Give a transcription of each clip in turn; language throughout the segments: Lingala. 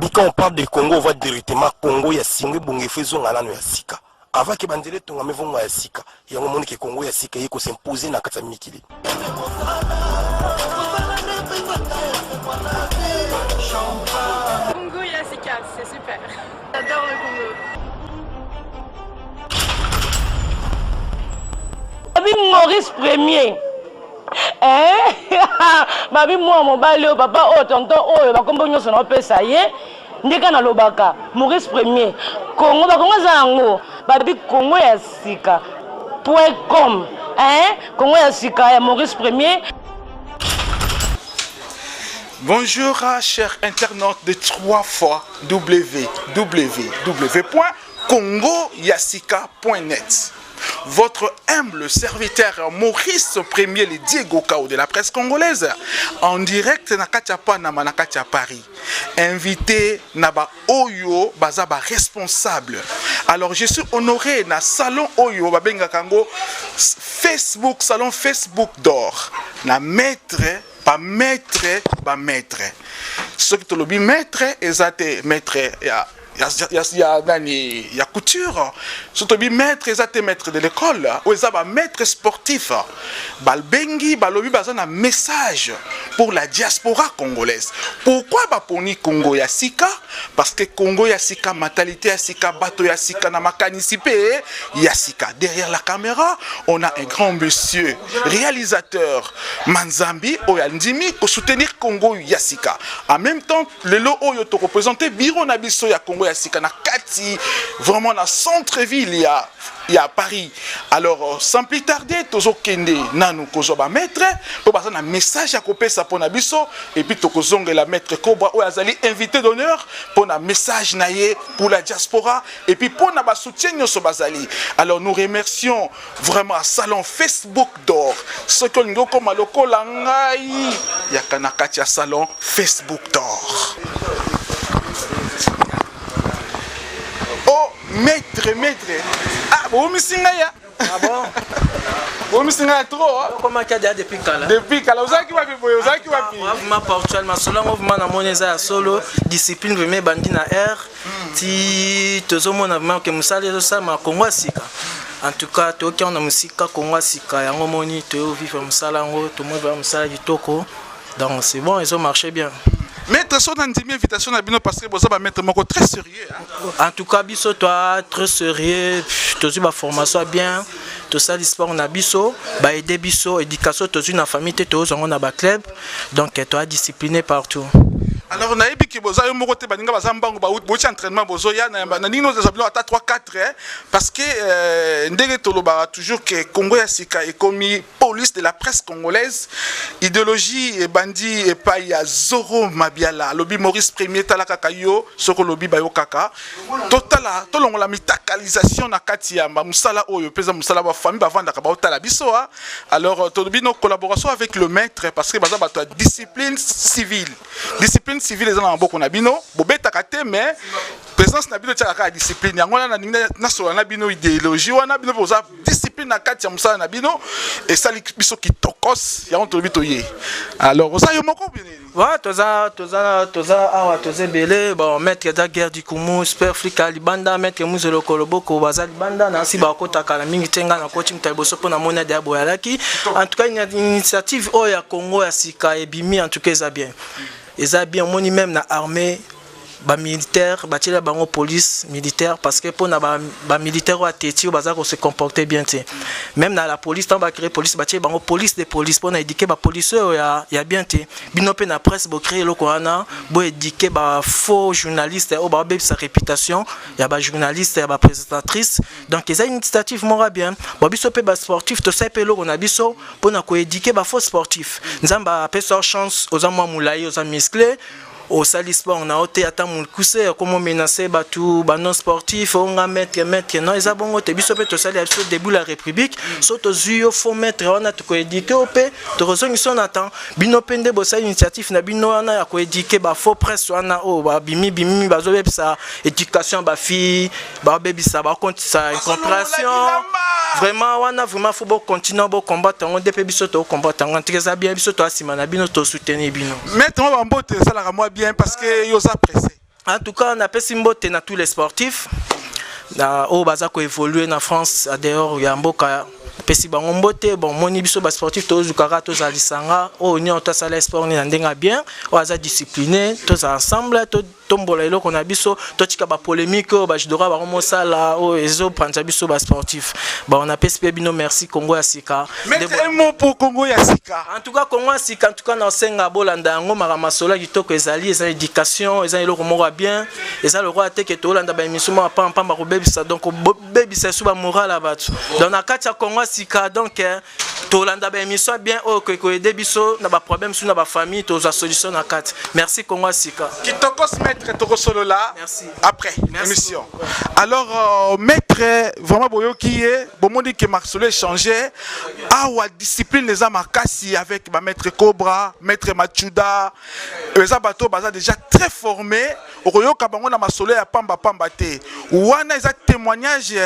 Babi quand on parle de Congo, on voit directement Congo ya singo ebonga efo ezonga nano ya sika. Avant que banzela etongama evonga ya sika. Yango omoni ke Congo ya sika eye ko s'imposer na kati ya mikili. Congo ya sika, c'est super. J'adore le Congo. Babi Maurice Premier. Eh? Babi mwa mobali oyo papa oyo tonton oyo bakombo nyonso naopesa ye nde kaka nalobaka Maurice Premier. Congo bakongo eza yango babi Congo ya sika point com eh? Congo ya sika ya Maurice Premier. Bonjour chers internautes de 3 fois www.congoyasika.net. Votre humble serviteur Maurice Premier le Diego Kao de la presse congolaise en direct na kati ya Panama na kati ya Paris. Invité na ba oyo baza ba responsable. Alors je suis honoré na salon oyo ba bengaka yango Facebook salon Facebook d'or na maître ba maître ba maître soki tolobi maître eza te maître ya ya, ya, ya nani ya couture soki tolobi maître eza te maître de l'école oyo eza ba maître sportif babengi balobi baza na message pour la diaspora congolaise pourquoi baponi Congo ya sika parce que Congo ya sika mentalité ya sika bato ya sika na makanisi mpe ya sika derrière la caméra on a un grand monsieur réalisateur Manzambi oyo andimi ko soutenir Congo ya sika en même temps lelo oyo to représenter bureau na biso ya Congo ya sika na kati vraiment na centre ville ya ya Paris alors sans plus tarder tozokende nanu kozwa ba maître mpo baza na message ya kopesa mpo na biso et puis tokozongela maître Cobra oyo azali invité d'honneur mpo na message na ye pour la diaspora et puis mpo na ba soutien nyonso bazali alors nous remercions vraiment salon Facebook d'or soki olingi okoma lokola ngai yaka na kati ya salon Facebook d'or oh maître maître ah bowumisi ngai ya Ah bon? Bomisi ngai trop. Hein? Okomaki adia depuis kala. Depuis kala ozalaki wapi boye ozalaki wapi? Vraiment ponctuel masolo yango vraiment namoni eza ya solo discipline vraiment ebandi na air ti tozomona vraiment ke mosala ezosalama Congo ya sika. En tout cas toyoki yango na mosika Congo ya sika yango omoni toyovivre mosala yango tomoni vraiment mosala kitoko donc c'est bon ezo marche bien. Maître so nandimi invitation na bino parce que boza ba maître moko très sérieux hein? En tout cas biso toi très sérieux tozwi ba formation bien tosali sport na biso ba aider biso éducation tozwi na famille te tozwa yango na ba club donc toa discipliné partout. Alors nayebi ke boza yo moko te baninga baza mbango bauti entraînement bozoya na ndenge nozwa bino ata 3 4 hein? Parce que euh, ndenge tolobaka toujours ke Congo ya sika ekomi police de la presse congolaise idéologie ebandi epai ya Zoro Mabiala alobi Maurice Premier tala kaka yo soki olobi bayokaka totala tolongola mitakalisation na kati ya mosala oyo mpenza mosala ba famille bavandaka baotala biso a alors tolobi no collaboration avec le maître parce que baza bato ya discipline civile discipline civile eza na maboko na bino bobetaka te mais présence na bino etiaka kaka discipline yango wana nalingi nasolola na bino idéologie wana bino mpe boza discipline na kati ya mosala na bino esali biso kitokos yango tolobi toye alors oza yo moko Ouais, toza toza toza awa toza ebele bon maître eza guerre du kumu super africa libanda maître muzolo koloboko baza libanda na nsi bakotaka na mingi te ngai nakoti moto ya liboso mpo namoni adeya boyalaki en tout cas initiative oyo ya congo ya sika ebimi en tout cas eza bien eza bien omoni même na armée ba militaire batiela bango police militaire parce que pona ba, ba militaire oyo ateti oyo baza ko se comporter bien te même na la police ntango bacree police batie bango police de police pona éduquer ba policier oyo ya, ya bien te bino mpe na presse bocree eloko wana boéduquer ba faux journaliste oyo babebisa réputation ya ba journaliste ya ba présentatrice donc eza initiative moko ya bien bo biso mpe ba sportif tosali mpe eloko na biso pona koéduquer ba faux sportif nzambe apesa chance oza mwa molai oza musclé osali sport na yo te ata mokuse okomo menace bato ba non sportif o nga maître maître non eza bongo te biso mpe tosali ya biso debout la république so tozwi yo faux maître wana tokoéduque yo mpe tokozongisa yo na temps bino mpe nde bosali initiative na bino wana ya koéduque ba faux presse wana oyo babimi bimi bazobebisa éducation ya bafille babebisa bakontisa incompréhension vraiment wana vraiment faut bocontinue bocombattre yango nde mpe biso tocombattre yango antike eza bien biso toa nsima na bino tosoutenir bino maître mwa bambote esalaka mwa bien parce que yo oza pressé. En tout cas, napesi mbote na tous les sportifs na oyo baza koévolue na France dehors ya mboka. Napesi bango mbote. Bon, moni biso basportif tozukaka, tozala lisanga oyo nyonso, tosala sport nini na ndenge ya bien, oyo aza discipliné, tozala ensemble, tombola eloko na biso, totika bapolémique oyo bajudora bango mosala oyo ezopanza biso basportif. Bon, napesi mpe bino merci. Congo ya Sika. Maître, un mot pour Congo ya Sika. En tout cas, Congo ya Sika, en tout cas naosenga bolanda yango. Makambo masolo ya kitoko ezali, eza éducation, eza eloko moko ya bien. Eza lokola te ke tolanda baémission moko ya pambapamba, kobebisa, donc kobebisa esu bamoral ya bato. Donc na kati ya Congo ya Sika, donc tolanda baémission ya bien oyo koyede biso na baproblème su na bafamille, tozwa solution na kati. Merci, Congo ya Sika. Kitokos, maître, tokosolola. Merci. Après Merci émission. Beaucoup. Alors maître, vraiment boyoki ye, bomoni ke masolo échange awa, discipline eza makasi avec ba maître Cobra, maître Machuda. Eza bato baza déjà très formé, okoyoka bango na masolo ya pamba pamba te. Wana eza témoignage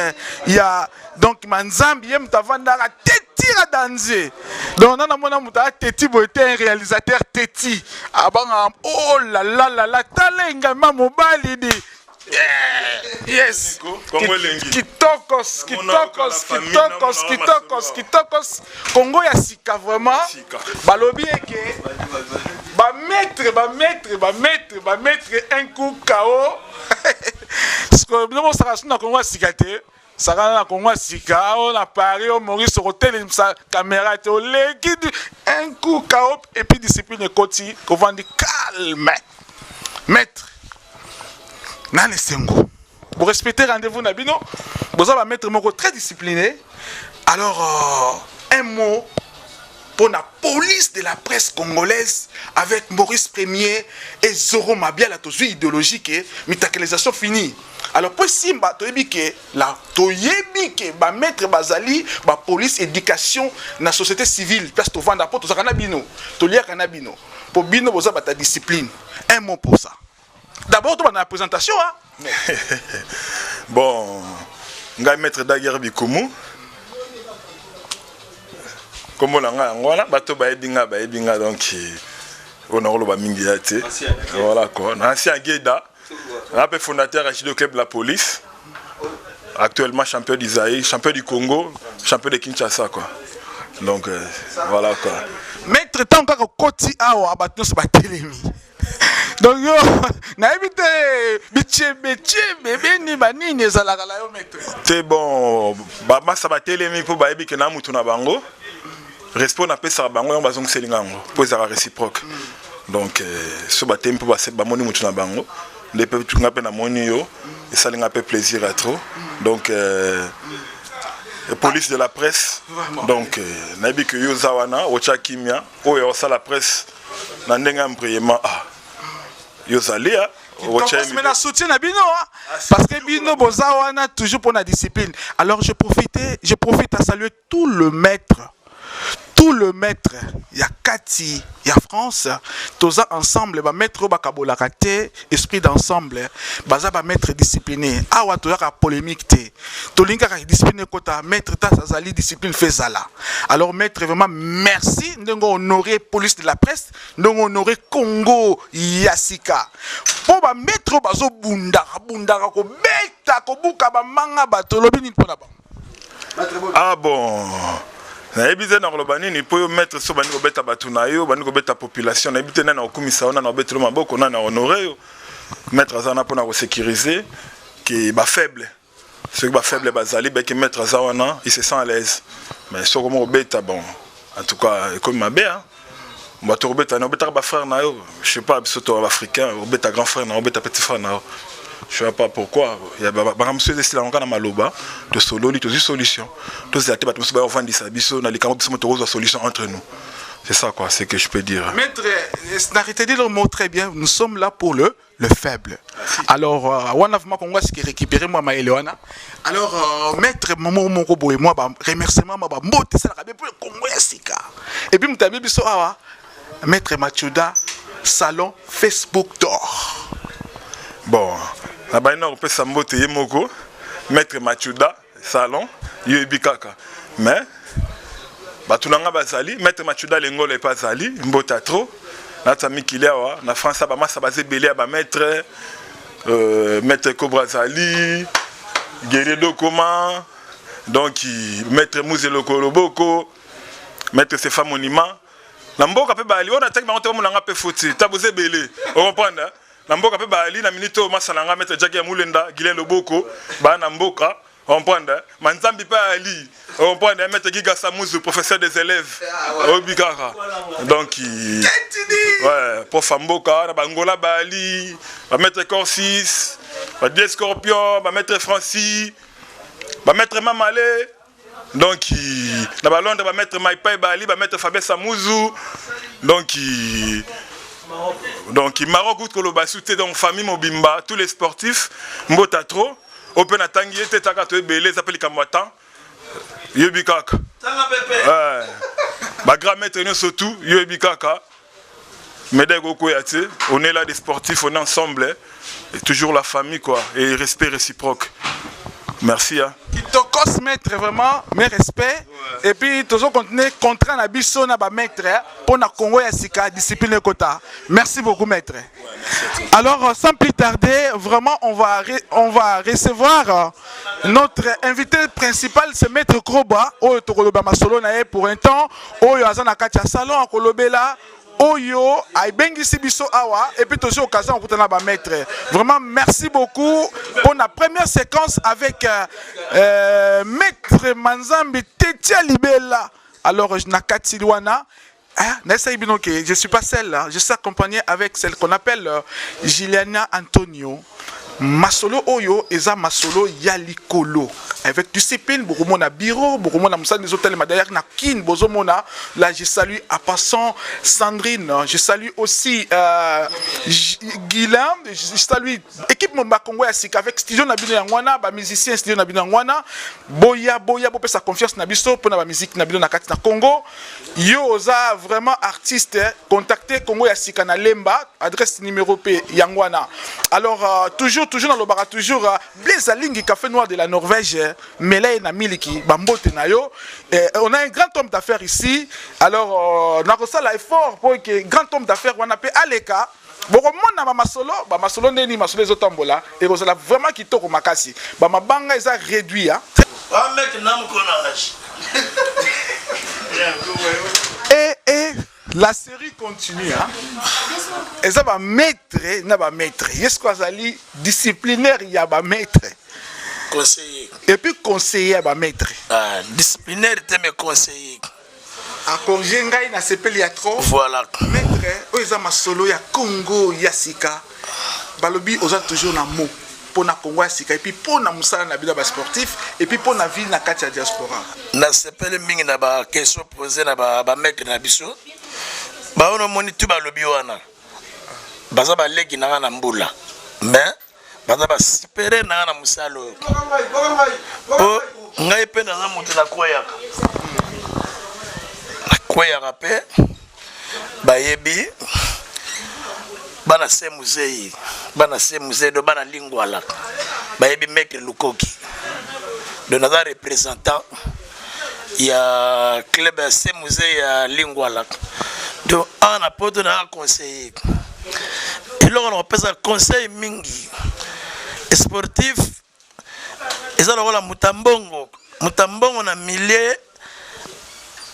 ya donc manzambi ye moto avandaka tetira danze. Donc nana mona moto ateti boye te, un réalisateur teti abanga. Oh la la la la, tala engama mobali di. Yes. Congo elengi. Kitokos, kitokos, kitokos, kitokos, kitokos. Congo ya Sika vraiment. Sika. Balobi eke bamaître, bamaître, bamaître, bamaître, un coup KO. Bino bosaka so na Congo ya Sika te, sakana na Congo ya Sika oyo na Paris oyo. Maurice okotelemisa caméra te, oleki un coup KO et puis discipline ekoti, kovandi calme. Maître nani, esengo borespecte rendez-vous na bino, boza bamaître moko très discipliné. Alors un mot pour la police de la presse congolaise avec Maurice Premier et Zoro Mabiala. Tozwi idéologie ke mitakelisation finie. Alors po simba, toyebi ke la, toyebi ke bamaître bazali bapolice éducation na société civile. Place tovanda mpo tozalaka na bino, toliaka na bino, mpo bino boza bata discipline. Un mot pour ça d'abord, tobanda na présentation, hein? Bon, ngai maître Daguerre Bikumu, nkombo na ngai yango wana. Bato bayebi ngai, bayebi ngai. Donc oyo nakoloba mingi ya te, voilà quoi. Na ancien Gueda, na mpe fondateur ya Judo Club La Police, actuellement champion du Zaïre, champion du Congo, champion de Kinshasa quoi. Donc voilà quoi. Maître, ntango kaka okoti awa, bato nyonso batelemi. Donc yo nayebi te bitiebe tiebe beni banini ezalaka na yo, maître? Te, bon, bamasa batelemi mpo bayebi ke na mutu na bango, respect napesaka bango, yango bazongiseli nga yango, mpo ezalaka réciproque. Donc so batemi mpo bamoni mutu na bango nde mpe nga mpe namoni yo, esali nga mpe plaisir ya trop. Donc police de la presse, donc nayebi ke yo oza wana, otya kimia oyo osala presse na ndenge ya mbreyema. Ah, yo ozali a Mais na soutien na bino, parce que bino boza wana toujours pour la discipline. Alors je profite à saluer tout le maître, tout le maître ya kati ya France. Toza ensemble, bamaître oyo bakabolaka te, esprit d'ensemble, baza bamaître discipliné. Awa toyaka polémique te, tolingi kaka discipline ekota. Maître tas azali discipline fe ezala. Alors maître, vraiment merci ndenge honoré police de la presse, ndenge honoré Congo ya Sika, mpo bamaître oyo bazobundaka bundaka, kobeta, kobuka bamanga bato. Olobi nini mpona bango? Ah bon, nayebi te na koloba nini, mpo yo maître so bandi kobeta bato na yo, bandi kobeta population, nayebi te nani akokumisa yo, nani akobetela maboko, nani ahonore yo. Maître aza wana mpona kosécuriser ke bafaible, soki bafaible bazali beke, maître aza wana, il se sent à l'aise. Mais soki omo kobeta, bon, en tout cas ekomi mabe. Bato kobeta na obetaka bafrère na yo, je sais pas, biso to baafricain, obeta grand frère na yo, obeta petit frère na yo, je sais pas pourquoi. Bango mosusu eza esila kaka na maloba, tosololi, tozwi solution. Tozela te bato mosusu baya kovandisa biso na likambo, biso mo tokozwa solution entre nous. C'est ça quoi, c'est que je peux dire. Maître, n'arrêtez de le mot très bien, nous sommes là pour le faible. Alors wana vraiment Congo ce qui récupérer moi maele wana. Alors maître momo moko boye, moi ba remerciement, ma ba mbote ça la bien pour Congo ya Sika. Et puis mutabi biso awa maître Machuda, salon Facebook d'or. Bon, nabandi na kopesa mbote ye moko maître Machuda salon, yo yebi kaka. Mais bato na nga bazali maître Machuda Lengolo epe azali, mbote trop. Nata mikili awa na France, bamasa baza ebele ya bamaître. euh, maître Cobra Zali Guerrier Dokoma donc maître Muzelo Koloboko maître Sefa Monima na mboka mpe bali oyo natiaki bango te bamona nga mpe foti ta boza ebele ocomprendre na mboka mpe bali na minute oyo masala nga maître Jackie ya Mulenda Guilain Loboko baa na mboka comprendre manzambi mpe ali comprendre maître Giga Samuzu professeur des élèves oyebi kaka donc ouais prof ya mboka na bangola bali ba maître Corsis ba Die Scorpion ba maître Francis ba maître Mamale donc na ba Londres ba maître Maipai bali ba maître Fabien Samuzu donc donc Maroc kutu koloba su te donc famille mobimba tous les sportifs mbota trop oyo mpe natangi ye te taka to ebele eza mpe likambo ya temps yoyebi kaka ba grand maître nyonso tout yoyebi kaka médaille ekokwea te. On est là des sportifs, on est ensemble et toujours la famille quoi, et respect réciproque. Merci hein. Kitokos maître, vraiment mes respects ouais. Et puis toujours continuer contrat na biso na ba maître pour na Congo ya sika discipline ekota. Merci beaucoup maître. Ouais, merci. Alors sans plus tarder, vraiment on va recevoir notre invité principal, c'est maître Kroba oyo tokoloba masolo na ye pour un temps oyo aza na kati ya salon akolobela oyo abengisi biso awa. Et puis tozwi occasion okutana ba maître. Vraiment merci beaucoup pour la première séquence avec maître Manzambi Tetia Libela. Alors na kati wana, ah, bino ke je suis pas seul là, je suis accompagné avec celle qu'on appelle Juliana Antonio. Masolo oyo eza masolo ya likolo avec discipline. Bokomona bureau, bokomona mosala ezotelema d'ailleurs na Kine. Bozomona là, je salue en passant Sandrine, je salue aussi Guilain, je salue équipe mobimba Congo ya sika avec studio na bino yango wana. Bamusicien, studio na bino yango wana. Boya, boya, bopesa confiance na biso mpona bamusike na bino na kati na Congo. Yo oza vraiment artiste, contacte Congo ya sika na Lemba, adresse, numéro mpe yango wana. Alors toujours, toujours nalobaka toujours Blaise Alingi, café noir de la Norvège, mela ye na miliki bambote na yo. On a un grand homme d'affaires ici. Alors nakosala effort po ke grand homme d'affaires wana mpe aleka. Bokomona bamasolo, bamasolo ndeni masolo ezotambola, ekozala vraiment kitoko makasi. Bamabanga eza réduit, hein? Mec, Et la série continue, hein? Eza bamaître na bamaître. Ye siko azali disciplinaire ya bamaître. Conseiller. Et puis conseiller ya bamaître. Ah, disciplinaire te, mais conseiller. Akonge ngai nasepeli ya trop. Voilà. Maître, oyo eza masolo ya Congo ya sika. Balobi oza toujours na mot mpona Congo ya sika et puis mpona mosala na bino ya basportif et puis mpona ville na kati ya diaspora. Nasepeli mingi na baquestion posé na bamaître na biso. Baoyo omoni tu balobi wana baza baleki na nga na mbula, mais baza basupérieur na nga na mosala oyo, mpo ngai mpe naza moto nakweyaka, nakweyaka mpe. Bayebi bana se muzei, bana se muzei do bana Lingwala bayebi maître Lukoki. Donc naza représentant ya club ya se muzei ya Lingwala. Donc awa na poto naka conseiller. Eloko na kopesa conseil mingi sportif eza lokola moto ya mbongo. Moto ya mbongo na milieu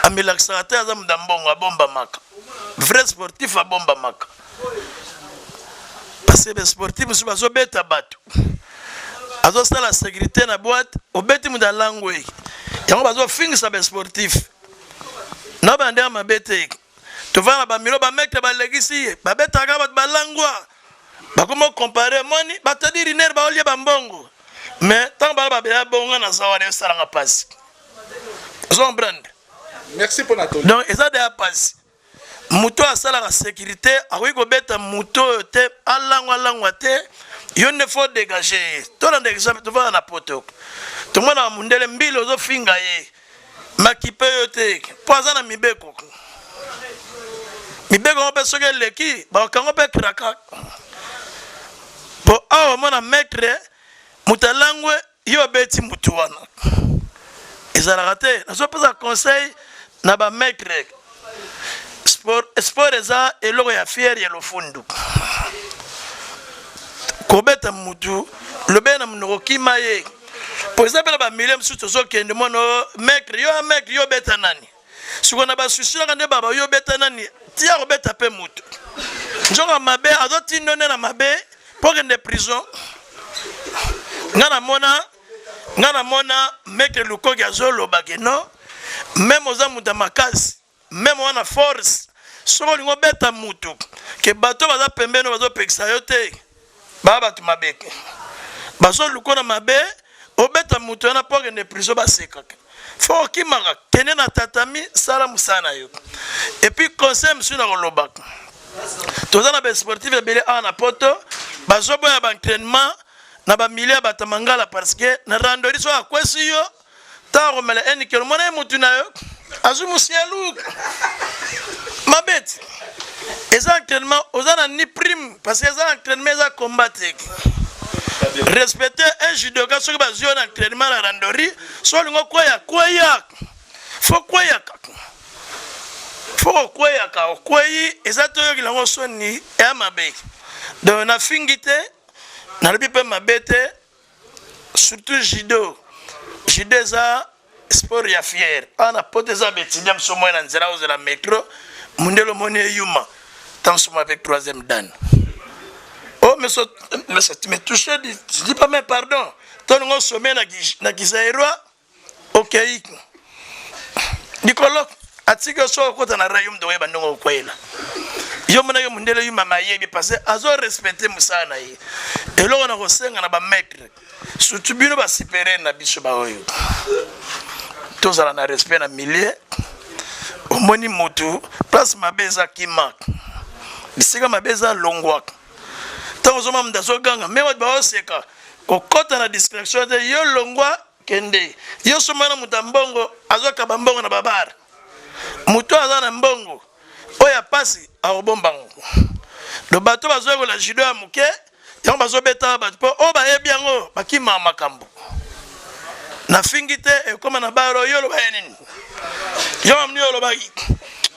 amilakisaka te aza moto ya mbongo, abombamaka. Vrai sportif abombamaka, parce que basportif mosusu bazobeta bato, azosala sécurité na boîte, obeti moto alangwe. Yango bazofingisa basportif na bande ya mabe te. Tovanda na bamilo, bamaître balekisi ye, babetaka bato balangwa, bakoma comparer moni bato diriner baolia bambongo. Mais ntango bala babela bonga naza wana, esalanga mpasi. Ozo comprendre? Merci mpona toli. Donc eza deya mpasi. Moto oyo asalaka sécurité akoki kobeta moto oyo te alangwa, alangwa te. Yo nde faut dégage ye. Tolanda exemple, tovanda na poto, tomonaka mundele mbili ozofinga ye, makipe yo te, mpo aza na mibeko. Mibeko yango mpe soki eleki, bakokango mpe kraka. Mpo awa omona maître moto alangwe, yo obeti motu wana, ezalaka te. Nazopesa conseil na bamaître sport. Sport eza eloko ya fiere ya lofundu. Kobeta mutu lobe na munoko kima ye. Po eza pe na ba milieu mosusu tozokende mwana maître yo maître yo beta nani? Sikoyo na ba souci naka nde baba yo beta nani? Tia kobeta pe mutu. Nzoka mabe azotindo nde na mabe po kende prison. Nga namona nga namona maître Lukoki azoloba ke non meme oza mutu ya makasi meme wana force soki olingi obeta mutu ke bato baza pembeni bazopekisa yo te baa bato mabe bazoluka na mabe obeta mutu wana mpo akende prison basekaka fo okimaka kende na tatami sala mosala na yo epuis conseil mosusu na kolobaka toza na basportif ebele awa na poto bazoboya baentrainement na bamilie ya bato mangala parce que na randori soki akwesi yo ntango akomela enikelo mona ye motu na yo azwi musielu mabeti eza entraînement oza na ni prime parce que eza entraînement eza combat te respecter un judoka soki bazwi yo na entraînement na randori so olingi okweya kweya fo kweyaka fo kokweyaka okweyi eza toyokela yango soni ya mabe donc nafingi te nalobi mpe mabe te surtout judo judo eza sport ya fiere awa na poto eza baetudiant mosusu omoi na nzela ozela metro mondele omoni eyuma ntango mosusu moi avec troisième dan oh mais mais tu me touche je dis pas mais pardon toningo osome na kizairoi Okei likolo atiki yo soki okota na royaume de oyeba ndenge okweyela yo mona yo mondele yuma mayebi parce que azo respecte mosala na ye eloko na kosenga na bamaître surtout bino basuperieur na biso baoyo tozala na respect na milieu omoni motu place mabe eza kima bisika mabe eza longwaka ntango ozoma moto azoganga me bato baoseka kokɔta na distraction te yo longwa Kende yo somba na moto ya mbongo azokaba mbongo na babar moto aza na mbongo oyo ya pasi akobomba yango do bato bazoyekola judo ya moke yango bazobeta bato mpo oyo bayebi yango bakimaka makambo nafingi te ekoma na bar oyo oloba ye nini yo mamni oyo olobaki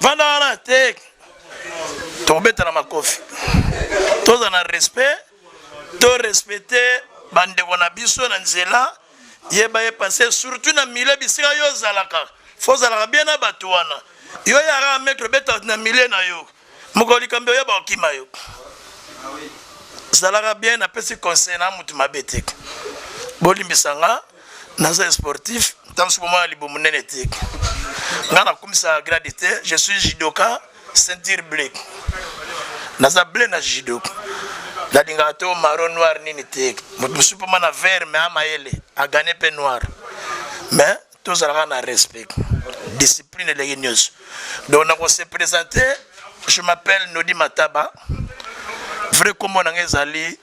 vanda wana te tokobetana makofi toza na respect To respecter ba ndeko na biso na nzela yeba ye passe surtout na milieu bisika yo ozalaka fo ozalaka bien na bato wana yo yaka maître obeta na milieu na yo mokolo likambo oyeba okima yo zalaka bien napesi conseil na mutu mabe te bolimbisa nga naza sportif ntango mosusu bomona libumu nene te nga nakumisaka grade te je suis judoka ceinture bleu naza bleu na judo nalingaka to maron noir nini te moto mosusu mpo mana vert mais amayele agane mpe noir mais tozalaka na respect discipline eleki nyonso donc nakose présente je m'appelle nodi mataba vrai nkombo na ngai ezali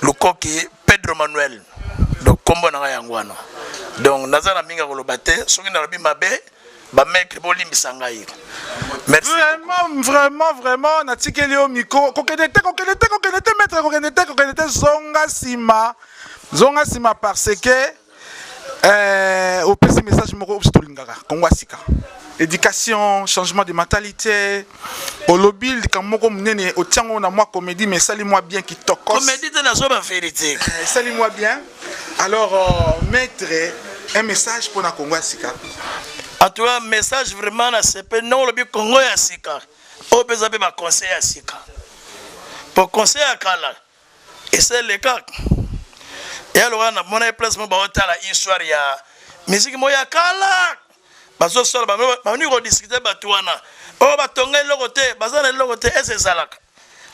lukoki pedro manuel donc nkombo na ngai yango wana donc naza na mingi ya koloba te soki nalobi mabe Ba maitre bolimbisa ngai. Merci. Vraiment, vraiment, vraiment, natikeli yo micro. Kokende te, kokende te, kokende te, maître, kokende te, kokende te, zonga sima. Zonga sima parce que euh, opesi message moko oyo tolingaka Congo ya sika. Éducation, changement de mentalité, olobi likambo moko monene otiango na mwa comédie mais esali mwa bien kitoko. Comédie te nazo ba vérité. Euh, esali mwa bien. Alors, euh, maître, un message pour na Congo ya sika. En tout cas, message vraiment na sepe non olobi Congo ya sika. Oyo mpenza mpe ba conseil ya sika. Po conseil ya kala eseleka. Ya loka na mona place mo baotala histoire ya musique mo ya kala. Bazosola bamoni ko discuter bato wana. Oyo batonga eloko te, baza na eloko te, ese ezalaka.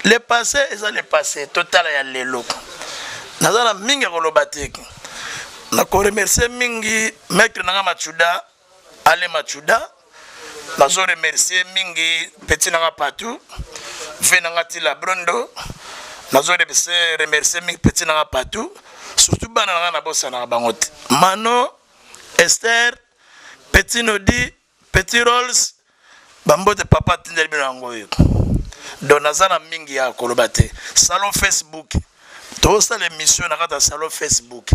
Le passé eza le passé, totala ya lelo. Naza na mingi ya koloba te. Na ko remercier mingi maître nanga Machuda, Ale Machuda. Nazo remercier mingi petit nanga Patou, ve nanga Tila Brondo. Nazo remercier, remercier mingi petit nanga Patou, surtout bana nanga nabosanaka bango te. Mano, Esther, petit Nodi, Petit Rolls, ba mbote papa atindeli bino yango oyo. Donc naza na mingi ya koloba te. Salon Facebook. Tozosala émission na kati ya salon Facebook.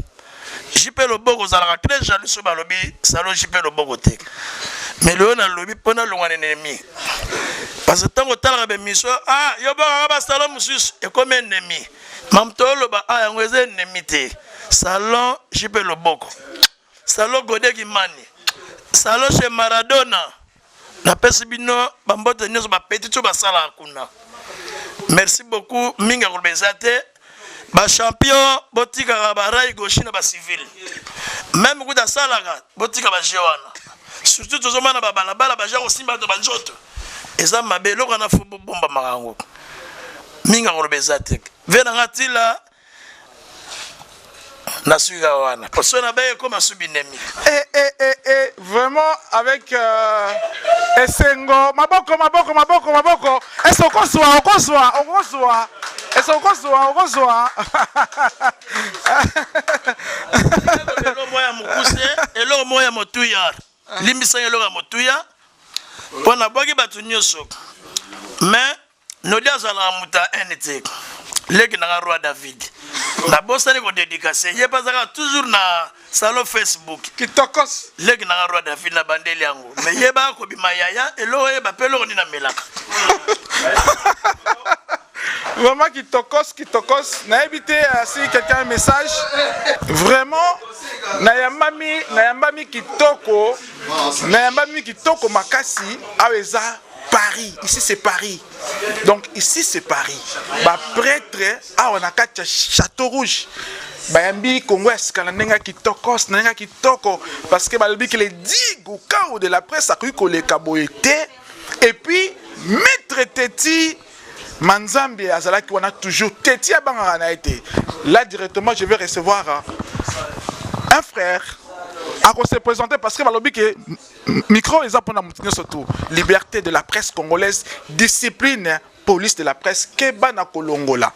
JP Loboko ozalaka très jaloux soki balobi salon JP Loboko te. Mais lelo nalobi mpo nalongwa na ennemi. Parce que ntango otalaka ba émission, ah yo bokaka ba salon mosusu ekomi ennemi. Mamu toloba a yango eza ennemi te. Salon JP Loboko. Salon Gode Kimani. Salon chez Maradona. Napesi bino bambote nyonso ba petit oyo basalaka kuna. Merci beaucoup mingi ya koloba eza te. Ba champion botikaka ba rai gauche na ba civil. Meme kuta asalaka botika ba jeu wana. Surtout tozomana ba balabala ba genre osimba to ba nzoto. Eza mabe eloko wana fo bobombamaka yango. Mingi ya koloba eza te. Ve na nga tila nasuka wana poso na baye ekoma su binemi. Eh, eh, eh, eh, vraiment avec euh, esengo maboko maboko maboko maboko ese okozwa okozwa okozwa ese okozwa okozwa eloko moko ya mokuse eloko moko ya motuya limbisanga eloko ya motuya mpo nabwaki bato nyonso mais Nodi azalaka moto ya haine te. Leki nanga roi David. Nabosani ko dédicacer. Ye pe azalaka toujours na salon Facebook. Kitokos. Leki nanga roi David na bandeli yango. Mais ye ba kobima yaya eloko yeba pe eloko nini amelaka. Vraiment kitokos kitokos. Nayebi te euh, si quelqu'un a un message. Vraiment nayambami nayambami kitoko nayambami kitoko makasi awa eza Paris, ici c'est Paris. Donc ici c'est Paris. Ba prêtre awa na kati ya Château Rouge. Bayambi Congo ya sika na ndenge ya kitokos, na ndenge ya kitoko parce que balobi que les Diego Kao de la presse akoki koleka boye te. Et puis maître Teti Manzambi azalaki wana toujours Teti abangaka na ye te. Là directement je vais recevoir un frère ako se présenter parce que balobi que Micro eza pona mutu nionso tout. Liberte de la presse congolaise, discipline police de la presse keba na kolongola.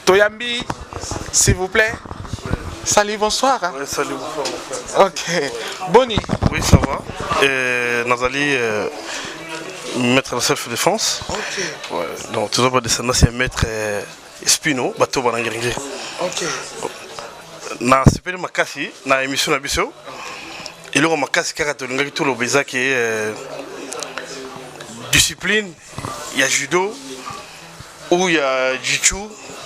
Toyambi s'il vous plaît. Salut, bonsoir. Ouais, salut, bonsoir mon frère. Ok. Boni. Oui, ça va. Et Nazali euh, maître de self-défense. Ok. Ouais, donc toujours pas descendance c'est maître euh, Spino, bateau banangirngir. Ok. Na sepeli makasi na émission na biso. Eloko makasi kaka tolingaki toloba eza ke euh, discipline ya judo ou ya jichu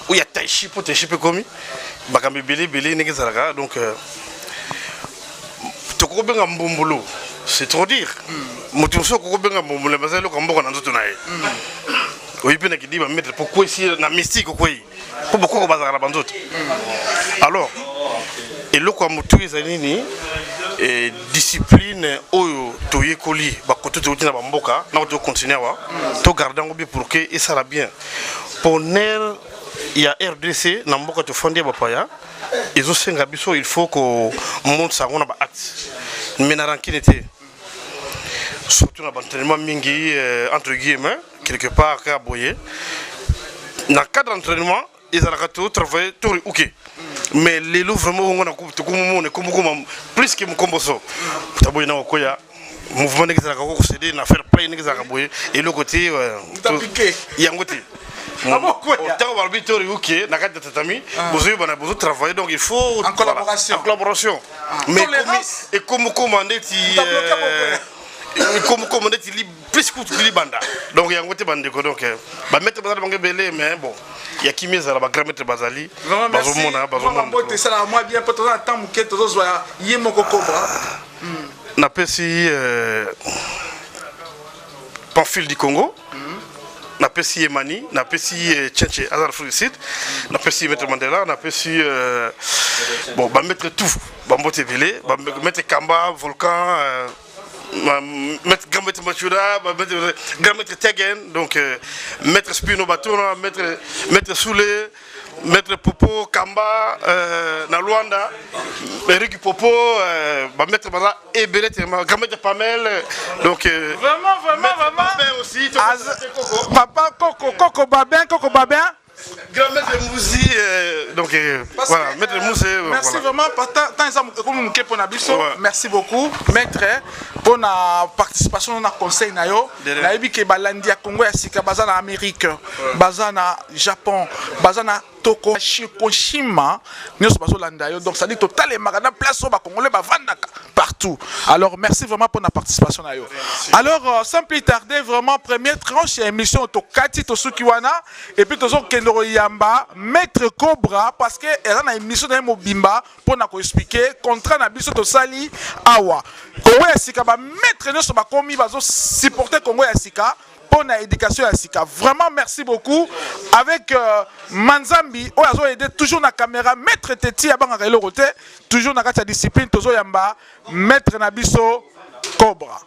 ou ya taichi mpo taichi mpe ekomi makambo ebele ebele ndenge ezalaka donc euh, tokoki kobenga mbumbulu c'est trop dire moto mosusu akoki kobenga mbumbulu baza eloko ya mboka na nzoto na ye oyi mpe na kidiba maître mpo kwesi na mystique okwei mpo bokoko bazalaka na banzoto alors eloko ya motu ezali nini eh, discipline oyo toyekoli bakoto touti na bamboka na koto continue awa togarde yango bien pour que esala bien po ner ya rdc na mboka tofandi ya bapaya ezosenga biso il faut komonisa yango na baacte mais na rankine te surtout na baentraînement mingi euh, entre guillemets quelque part kaka boye na cadre d'entraînement ezalaka to travailler tori uke mais lelo vraiment ongo na tokomomona ekomokoma plus que mokomboso taboye na kokoya mouvement ndenge ezalaka ko kosede na fair play ndenge ezalaka boye eloko te euh, yango te ntango balobi tori uke na kati ya tatami ah. bozoyebana bozotravailler donc il faut en collaboration, en collaboration. Ah. mais ekomokoma ndeti ekomokoma ndeti plus kutu libanda donc yango te bandeko donc euh, bamaître bazali bango ebele mais bon ya kimia ezala bagrand maître bazali bazomona bazomona esalaka mwa bien mpo toza na temps moke tozozwa ye moko cobra hmm. napesi euh, pamphile du congo hmm. napesi ye mani napesi ye tchetche aza na afrique du sud napesi ye maître mandela napesi euh, bon bamaître tout bambote ebele bamaître kamba volcan euh, maître grand maître Machura, maître, grand maître Tegen, donc euh, maître Spino Batona, maître, maître Soule, maître Popo Kamba, euh, na Luanda, Eric Popo, euh, bah, maître Baza ebele grand maître Pamel, donc euh, vraiment vraiment vraiment Babin aussi, papa Coco Coco Babin Coco Babin Grand maître Mouzi, euh, donc euh, voilà, maître Mouzi. Euh, merci voilà. vraiment, tant eza comme moke pona biso. Ouais. Merci beaucoup, maître, pour na participation na conseil na yo. Nayebi ke balandi ya Congo ya sika baza na Amérique, ouais. baza na Japon, baza na Toko Koshima, nyonso bazolanda yo. Donc ça dit totalemaka na place oyo ba Congolais bavandaka partout. partout. Alors merci vraiment pour la participation na yo. Alors euh, sans plus tarder vraiment première tranche ya émission tokati tosuki wana et puis tozokende koyamba maître Cobra parce que eza na émission na ye mobimba mpo na koexplike contrat na biso tosali awa Congo ya sika ba maître nyonso bakomi bazo supporter Congo ya sika mpo na éducation ya sika. Vraiment merci beaucoup avec euh, Manzambi oyo azo aider toujours na caméra maître Teti abangaka eloko te toujours na kati ya discipline tozoyamba maître na biso Cobra.